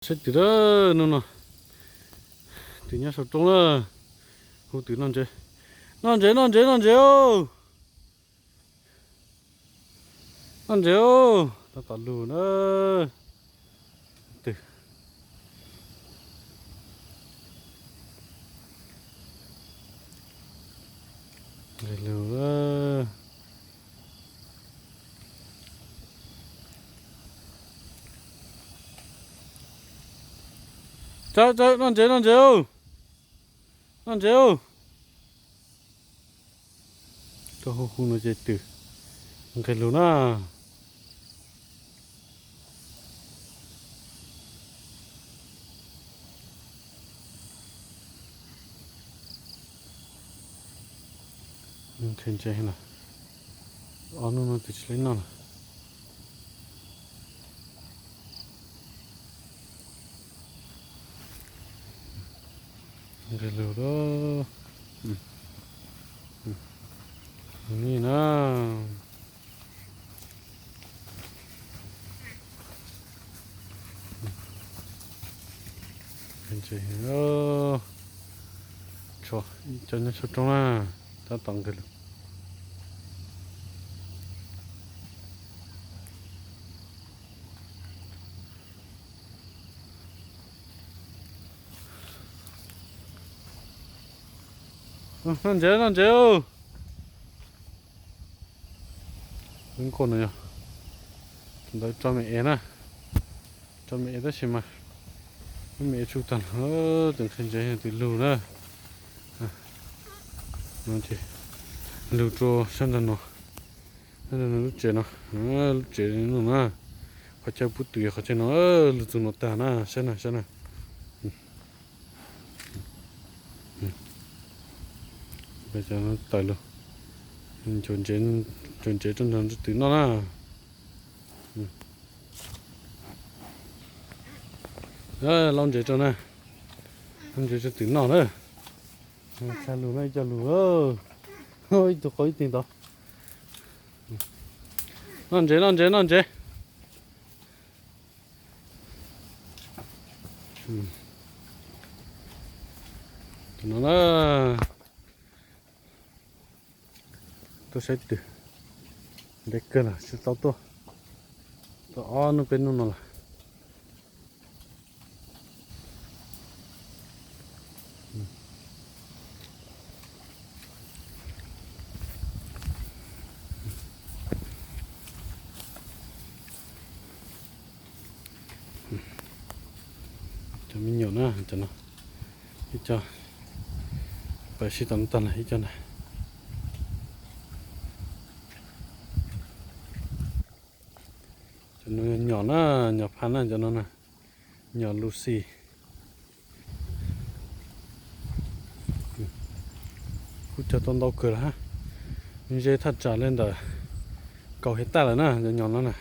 Saib twm na, hnub no twm nyob saum roob na, hu twm noj ntsev, noj ntsev, noj ntsev, noj ntsev. Noj ntsev, tab tom lug na. Twm nqis lug. Tawm, tawm, noj ntsev, noj ntsev, noj ntsev. Tuaj hu hu no ces twm nqis lug na. Nqhis ntsev, ob hnub no twm tsis tau noj lawm. Nqis lug lawm. Ni na. Ntsev, cov nyob saum roob na, tab tom nqis lug. Noj ntsev, noj ntsev. Lub nkuaj no yog ntawd tso me es na, tso me es tab sis mas lub me es tsuj tag, twm nqhis ntsev twm lug na. No ces lug rau sab nrag no, sab nrag no lub tsev no, lub tsev no na, qhov chaw pub twm qhov chaw no, lug txug no tag na, saib na, saib na. Cov no tawm lug, ncuav ntsev rau nrog twm noj na. Laub ntsev rau na, laub ntsev rau twm noj na. Tshaj lug no ib co lug, ib tug qau ib tug ntawd. Noj ntsev, noj ntsev, noj ntsev. Tus no na, tuaj saib twm, ntev kawg lawm tsis tau tuaj, tuaj ob hnub peb hnub no lawm. Cov me nyuam na, cov no, ib co pais sib tau tag lawm ib co na. Cov no nyom na, nyom phaj na cov no na, nyom Lucy. Kuj cog tau ntau kawg lawm hab, ze thaj tsam li ntawm kaum hais taj lawm na cov nyom no na.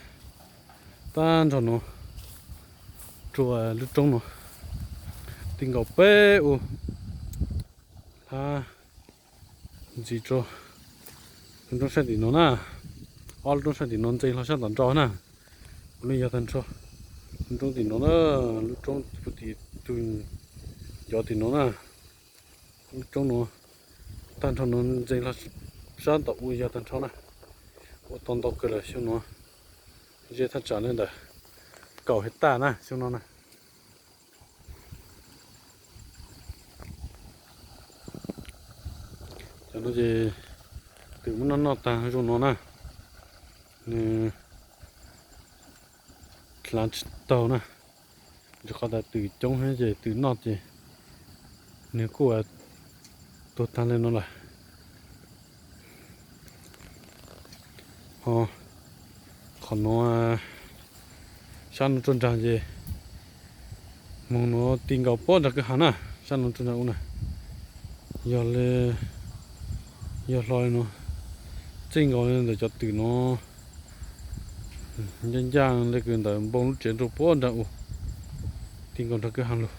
Tag nrho nuav, rua lub roob nuav, ti nkaus peb u hab ntxiv rua lub roob sab tim nuav na. Ob lub roob sab tim nuav ntxeev hlo sab tom nroj na. Ua li yog tag nrho lub roob tim nuav na, lub roob puag tim tug ncov tim nuav na. Lub roob nuav tag nrho nuav ntxeev hlo sab tom ua yog tag nrho na. Ua tau ntau kawg lawm xyoo nuav, ze thaj tsam li ntawm kaum hais taj na xyoo no na. Cov no ces twm muab noj noj tag zoo no na, nws dlaav tsis taug na, rua qhov tas twm coob ces twm noj ces nws kuj tuag tag li no lawm. Ho qhov nuav, sab nuav rua nraag ces moog nuav ti nkaus puab nraag kwj ha na, sab nuav rua nraag u na. Yog li, yog hlo li nuav, txij nkaus li ntawm cov twm nuav ncaaj ncaaj le kws ntawm npoo lub tsev nrua puab nraag u, ti nkaus nraag kwj ha lug.